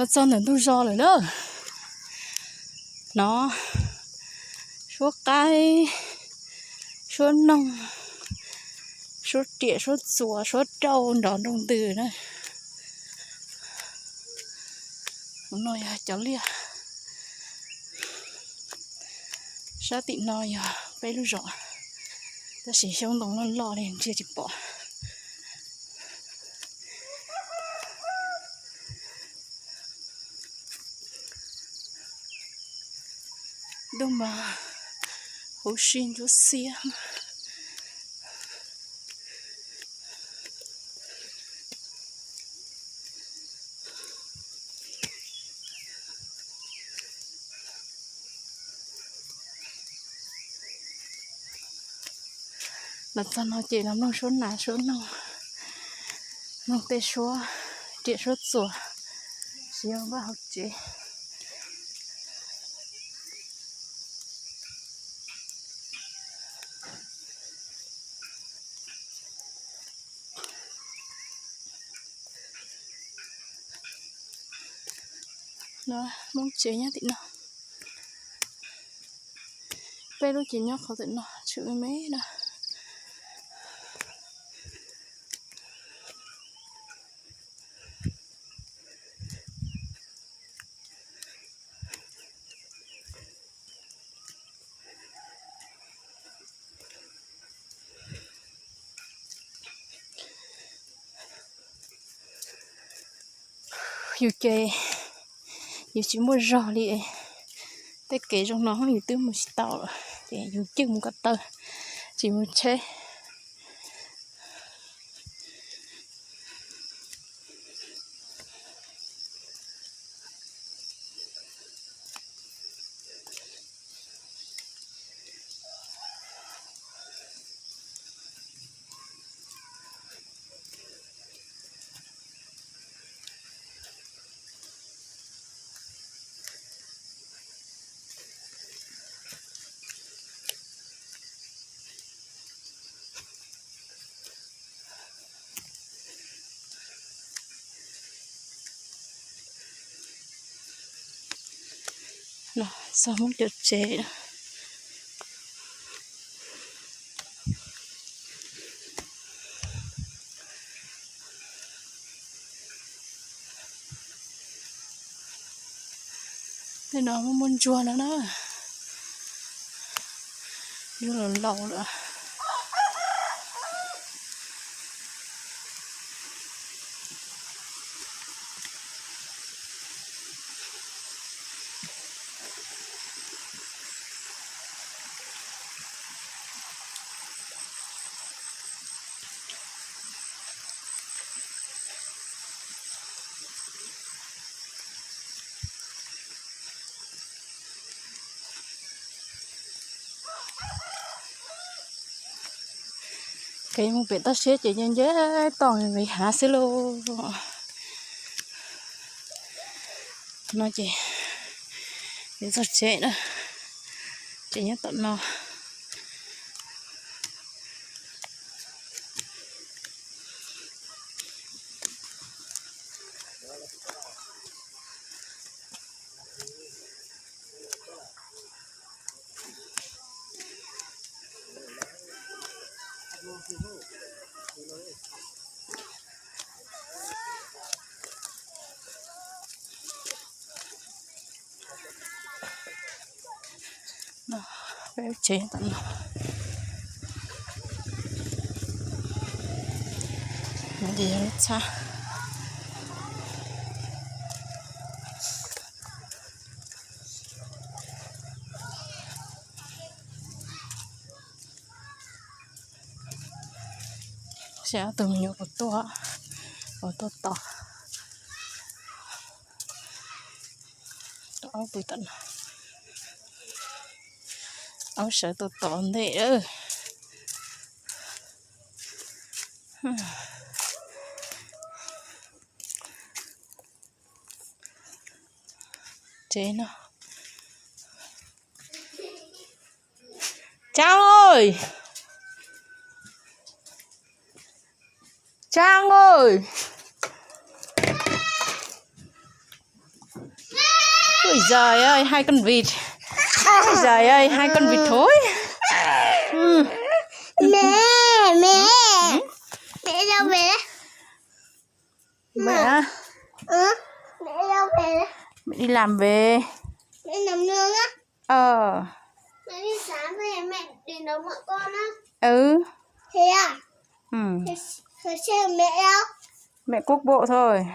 Los txog ntawm ntug zos lawm na. No, suab qaib, suab noog, suab riam, suab txuas, suab rauj nrov nroo ntws na. No yog cov liaj. Sab tim no yog peb lub zos, tab sis xyoob ntoo loj loj li ntsia tsis pom. Ntuj mas huv si ntsuab xiab. Los txog no ces los mloog suab nas suab noog, mloog tej suab riam suab txuas, tsis yog vaj hauv tsev. No, Hmoob tsev nyob tim no. Peb lub ces nyob qhov tim no tshwm me me na. Yus ces yus tsis muaj zog li, tej kev zoo no yus twb mus tsis tau lawm, ces yus cwj mus ko taw, tsis mus tsheb. Los txog Hmoob cov tsev. Tej no muaj muaj ntsuag no na. Ntsuag laus laus lawm. Kev mus pem toj siab ces nce nce toj me hav xwb lauj. No ces yuav txog tsev na, tsev nyob tom no. Peb tsev tom no. No ces yog lub txhab. Saib ob tug me nyuam puas tuaj, puas tuaj tos. Aub pw tom no. Aub sawv tuaj tos ntej. Tsev no. Tsab ơi! Tsab ơi! Ui giời ơi, hai con vịt. Ui giời ơi, hai con vịt thối. Mẹ, mẹ. Mẹ đâu về đấy? Mẹ á? Mẹ đâu về đấy? Mẹ đi làm về. Mẹ nằm nương á? Ờ. Mẹ đi sáng về mẹ đến đón bọn con á. Ừ. Thế à? Ừ. Thế, thế xe mẹ đâu? Mẹ cuốc bộ thôi.